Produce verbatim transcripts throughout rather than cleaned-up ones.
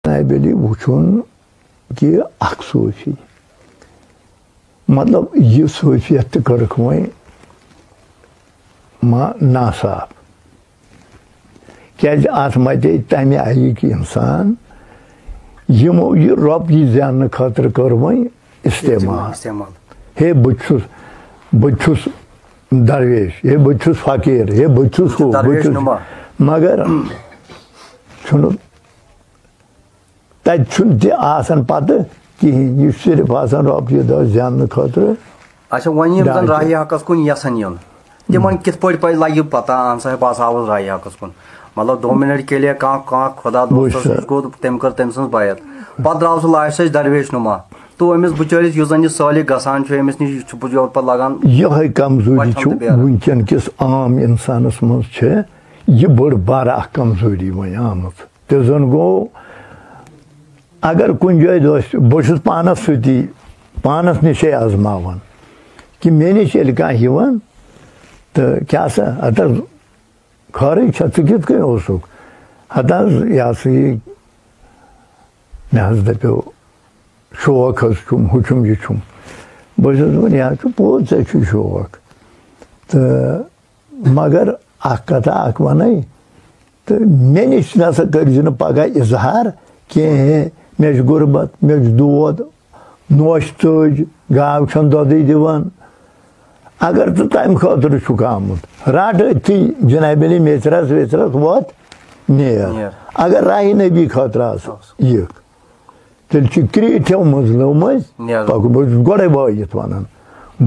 نایبلی وٕچھُن کہِ اکھ صوٗفی، مطلب، یہِ صوٗفیت تہِ کٔرٕکھ وۄنۍ ما ناصاف۔ کیٛازِ اَتھ مَتے تَمہِ آیِکۍ اِنسان، یِمو یہِ رۄپیہِ زیننہٕ خٲطرٕ کٔر وۄنۍ استعمال۔ استعمال۔ ہے، بہٕ تہِ چھُس، بہٕ تہِ چھُس درویش، ہے، بہٕ تہِ چھُس فقیٖر، ہے، بہٕ تہِ چھُس ہُہ، بہٕ تہِ درویش چھُس۔ نُما۔ مگر چھُنہٕ، تَتہِ چھُنہٕ تہِ آسان پَتہٕ کِہیٖنۍ۔ یہِ چھُ صرف آسان رۄپیہِ دَہ زیننہٕ خٲطرٕ۔ اچھا، وۄنۍ یِم زَن ڈاکٹر۔ راہی حقس کُن یژھن یُن، تِمن کِتھ پٲٹھۍ پَزِ لَگہِ پَتہ، اہن سا، ہے، بہٕ ہسا آوُس راہی حقس کُن؟ مطلب، دو منٹ کے لیے کانٛہہ، کانٛہہ خۄدا دوست وٕچھ سا۔ سُہ گوٚو، تٔمۍ کٔر تٔمۍ سٕنٛز بیعت۔ پَتہٕ درٛاو سُہ لاسٹَس درویش نُما۔ تو أمِس بِچٲرِس یُس زَن یہِ سٲلِک گژھان چھُ، أمِس نِش چھُ یورٕ پَتہٕ لَگان یِہوٚے کمزوٗری پَٹھن چھُ تہٕ بیرَن۔ وٕنکٮ۪ن کِس عام اِنسانَس منٛز چھِ یہِ بٔڑ بارٕ اکھ کمزوٗری وۄنۍ آمٕژ۔ تہِ زَن گوٚو، اگر کُنہِ جایہِ دۄہ آسہِ، بہٕ چھُس پانَس سۭتی، پانَس نِشے آزماوان کہِ مےٚ نِش ییٚلہِ کانٛہہ یِوان تہٕ کیٛاہ سا، ہَتہٕ حظ خٲرٕے چھا، ژٕ کِتھ کٔنۍ اوسُکھ؟ ہَتہٕ حظ یہِ ہسا یہِ، مےٚ حظ دَپیو، شوق حظ چھُم، ہُہ چھُم، یہِ چھُم۔ بہٕ چھُس دَپان، یہِ حظ چھُ پوٚز، ژےٚ چھُے شوق۔ تہٕ مگر اکھ کتھا اکھ ونے، تہٕ مےٚ نِش نسا کٔرزِ نہٕ پگاہ اظہار کینٛہہ، مےٚ چھُ غربت، مےٚ چھُ دود، نوش ژٔج، گاو چھَنہٕ دۄدٕے دِوان۔ اگر ژٕ تمہِ خٲطرٕ چھُکھ آمُت، رٹ أتھی جناب علی میژرس ویژرس ووت نیر۔ نیر۔ اگر راہی نبی خٲطرٕ آسہٕ یِکھ، تیٚلہِ چھِ کرٛیٖٹھیو منٛز لٔومٕتۍ نیران۔ پَکُن۔ بہٕ چھُس گۄڈَے وٲیِتھ وَنان،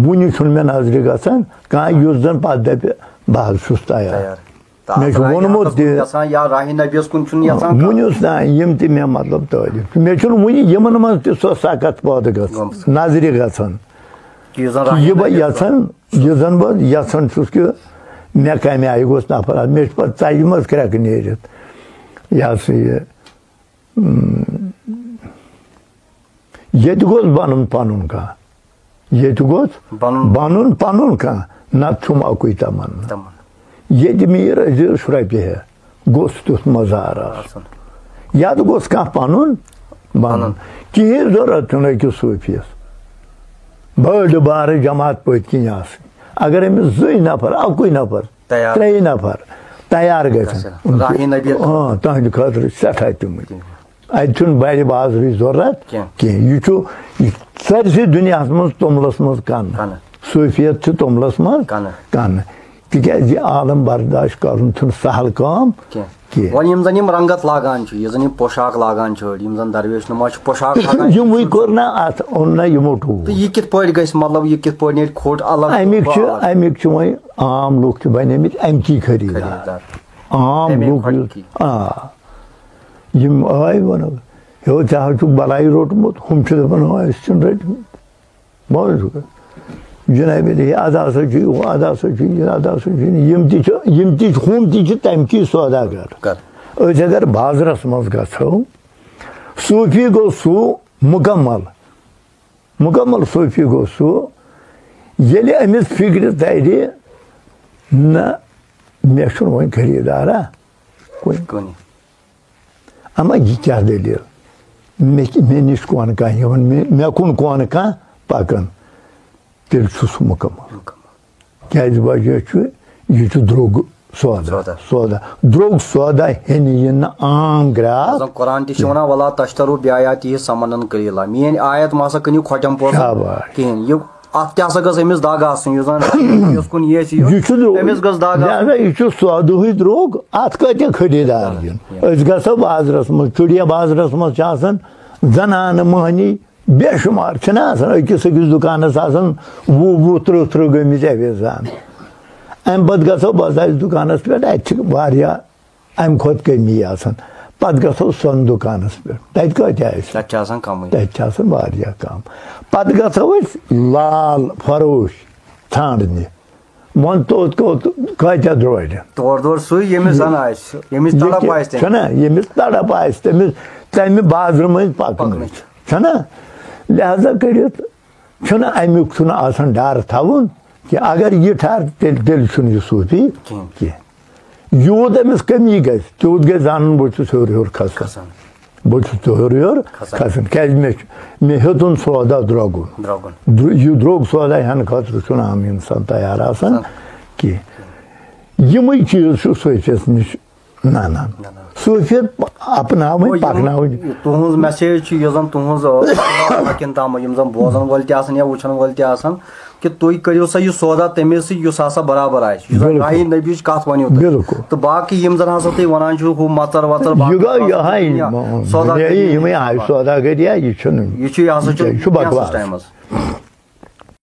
وُنہِ چھُنہٕ مےٚ نظرِ گژھان کانٛہہ یُس زَن پَتہٕ دَپہِ، "بہٕ حظ چھُس تیار۔" تیار۔ تہٕ مےٚ چھُ اَتھ راہہِ ووٚنمُت حقس کُن تہِ۔ یَژھان یا راہہِ نبیَس کُن چھُنہٕ یَژھان کانٛہہ۔ وُنیُس تام یِم تہِ مےٚ، مطلب، طٲلب چھِ، مےٚ چھُنہٕ وُنہِ یِمَن منٛز تہِ سۄ سخت پٲدٕ گٔژھ گٔمٕژ۔ نظرِ گژھان۔ یُس زَن کہِ راہہِ یہِ بہٕ نبیَس یَژھان، یہِ زَن بہٕ یَژھان چھُس کہِ مےٚ کَمہِ آیہِ گوٚژھ نفر آسُن۔ مےٚ چھِ پَتہٕ ژَجہِ منٛز کرٛٮ۪کہٕ نیٖرِتھ۔ یہِ ہسا یہِ، ییٚتہِ گوٚژھ بَنُن پَنُن کانٛہہ، ییٚتہِ گوٚژھ بَنُن۔ بَنُن پَنُن کانٛہہ، نَتہٕ چھُم اَکُے تَمنا۔ تَمنا۔ ییٚتہِ میٖر عزیز شرۄپہِ ہے گوٚژھ تیُتھ مزار آسُن۔ آسُن۔ یَتھ گوٚژھ کانٛہہ پَنُن بَنُن۔ پَنُن۔ کِہیٖنۍ ضوٚرَتھ چھُنہٕ أکِس صوٗفیَس بٔڑ بارٕ جماعت پٔتۍ کِنۍ آسٕنۍ۔ اگر أمِس زٕے نفر، اَکُے نفر، تیار۔ ترٛیٚیہِ نفر تیار گژھن۔ گژھن۔ راہی نبی۔ آ، تہنٛدِ خٲطرٕ سٮ۪ٹھاہ تِمٕے۔ اَتہِ چھُنہٕ بَڑِ بازرٕچ ضروٗرت کینٛہہ۔ کینٛہہ۔ یہِ چھُ، یہِ سٲرسٕے دُنیاہَس منٛز توٚملَس منٛز کَنہٕ۔ کَنہٕ۔ صوٗفیت چھِ توٚملَس منٛز کَنہٕ۔ کَنہٕ۔ تِکیٛازِ یہِ عالم برداشت کَرُن چھُنہٕ سہل کٲم کینٛہہ۔ کینٛہہ۔ وۄنۍ یِم زَن یِم رنٛگت لاگان چھِ، یہِ زَن یِم پوشاک لاگان چھِ أڑۍ، یِم زَن درویش نُما چھِ پوشاک لاگان، یِموٕے کوٚر نہ اَتھ، اوٚن نہ یِمو ٹوٗر۔ تہٕ یہِ کِتھ پٲٹھۍ گژھِ، مطلب، یہِ کِتھ پٲٹھۍ نیرِ کھوٚٹ الگ، اَمیُک ہُہ چھُ، الگ؟ اَمیُک چھُ وۄنۍ عام لُکھ چھِ بَنیمٕتۍ اَمہِ کی خٔریٖدار۔ خٔریٖدار۔ عام اَمے لُکھ کھۄتہٕ یُس، کی۔ آ، یِم آے وَنو، "ہے، ژےٚ حظ چھُکھ بَلایہِ روٚٹمُت"، ہُم چھِ دَپان، "آ، أسۍ چھِنہٕ رٔٹمٕتۍ۔" بوز، جناب علی، اَدٕ ہسا چھُ یہِ، اَدٕ ہسا چھُ یہِ، اَدٕ ہسا چھُ یہِ۔ یِم تہِ چھِ، یِم تہِ چھِ، ہُم تہِ چھِ تَمہِ کی سوداگر۔ کر۔ أسۍ اگر بازرَس منٛز گژھو، صوٗفی گوٚو سُہ مُکمل، مُکمل صوٗفی گوٚو سُہ، ییٚلہِ أمِس فِکرِ تَرِ، نہ، مےٚ چھُنہٕ وۄنۍ خریٖدارا کُنہِ۔ کُنہِ۔ اما یہِ کیٛاہ دٔلیٖل؟ مےٚ، مےٚ نِش کونہٕ کانٛہہ یِوان، مےٚ، مےٚ کُن کونہٕ کانٛہہ پَکان، تیٚلہِ چھُ سُہ مُکمل۔ مُکمل۔ کیٛازِ وجہ چھُ، یہِ چھُ درٛوٚگ سودا۔ سودا۔ سودا۔ درٛوٚگ سودا ہیٚنہِ یِن نہٕ عام گرٛاکھ۔ زَن قرآن تہِ چھُ وَنان، "ولا تشتروا بیااتی ثمنا قلیلا"، میٛٲنۍ آیت ما سا کٕنِو کھۄٹٮ۪ن پونٛسَن شاباش۔ کِہیٖنۍ۔ یہِ، اَتھ تہِ ہسا گٔژھ أمِس دَگ آسٕنۍ، یُس زَن یُس کُن یہِ آسہِ یُن، یہِ چھُ درٛوٚگ۔ أمِس گٔژھ دَگ آسٕنۍ۔ لہذا یہِ چھُ سودہٕے درٛوٚگ، اَتھ کۭتیٛاہ خریٖدار یِن؟ یِن۔ أسۍ گژھو بازرَس منٛز، چُڑیا بازرَس منٛز چھِ آسان زَنانہٕ مۄہنی بے شُمار، چھِنہ آسان أکِس أکِس دُکانَس آسان وُہ وُہ تٕرٛہ تٕرٛہ گٔمٕتۍ اَویزان۔ اَمہِ پَتہٕ گژھو بَزاج دُکانَس پٮ۪ٹھ، اَتہِ چھِ واریاہ اَمہِ کھۄتہٕ کٔمی آسان۔ پَتہٕ گژھو سۄنہٕ دُکانَس پٮ۪ٹھ، تَتہِ کۭتیٛاہ آسہِ؟ تَتہِ چھِ آسان کَمٕے۔ تَتہِ چھِ آسان واریاہ کَم۔ پَتہٕ گژھو أسۍ لال فروش ژھانٛڈنہِ۔ وۄنۍ توٚت کوٚت کۭتیٛاہ درٛوڈِ؟ تورٕ دورٕ سُے، ییٚمِس زَن آسہِ، ییٚمِس یہِ تَڑَپ تہِ آسہِ تٔمِس۔ چھَنا؟ ییٚمِس تَڑَپ آسہِ، تٔمِس تَمہِ بازرٕ مٔنٛزۍ پَکنٕچ۔ پَکنٕچ۔ چھَنا؟ لہذا کٔرِتھ چھُنہٕ اَمیُک چھُنہٕ آسان ڈَر تھاوُن کینٛہہ۔ اگر یہِ ٹھار، تیٚلہِ، تیٚلہِ چھُنہٕ یہِ صوٗفی کینٛہہ۔ کینٛہہ۔ یوٗت أمِس کٔمی گژھِ، تیوٗت گژھِ زانُن بہٕ چھُس ہیوٚر ہیوٚر کھسان۔ کھسان۔ بہٕ چھُس تہِ ہیوٚر یورٕ کھسان۔ کھسان، کیازِ مےٚ چھُ، مےٚ ہیوٚتُن سودا درٛوگُن۔ درٛوگُن۔ درٛ- یہِ درٛوگ سودا ہٮ۪نہٕ خٲطرٕ چھُنہٕ عام اِنسان تیار آسان کینٛہہ۔ یِمٕے چیٖز چھُ صوٗفیَس نِش نَنان۔ صوٗفیت اپناوٕنۍ، گوٚو یِم- پکناوٕنۍ۔ تُہنٛز message چھِ، یۄس زن تُہنٛز ٲس، پکن تام، یِم زن بوزن وٲلۍ تہِ آسن یا وٕچھن وٲلۍ تہِ آسن، کہِ تُہۍ کٔرِو سا یہِ سودا تٔمِس سۭتۍ یُس ہسا برابر آسہِ، یُس زن بِلکُل۔ راہی نبیِچ کتھ ؤنِو تُہۍ۔ بِلکُل۔ تہٕ باقٕے یِم زن ہسا تُہۍ ونان چھِو، ہُہ مژر وژر، باقٕے یہِ گوٚو آسن یِہوٚے یا م- سودا یہِ کٔرِو۔ یِمَے آیہِ سوداگٔری، یا یہِ چھُنہٕ، یہِ چھُ، یہِ ہسا چھُ یہِ چھُ کینٛہہ بکواس۔ سسٹمس۔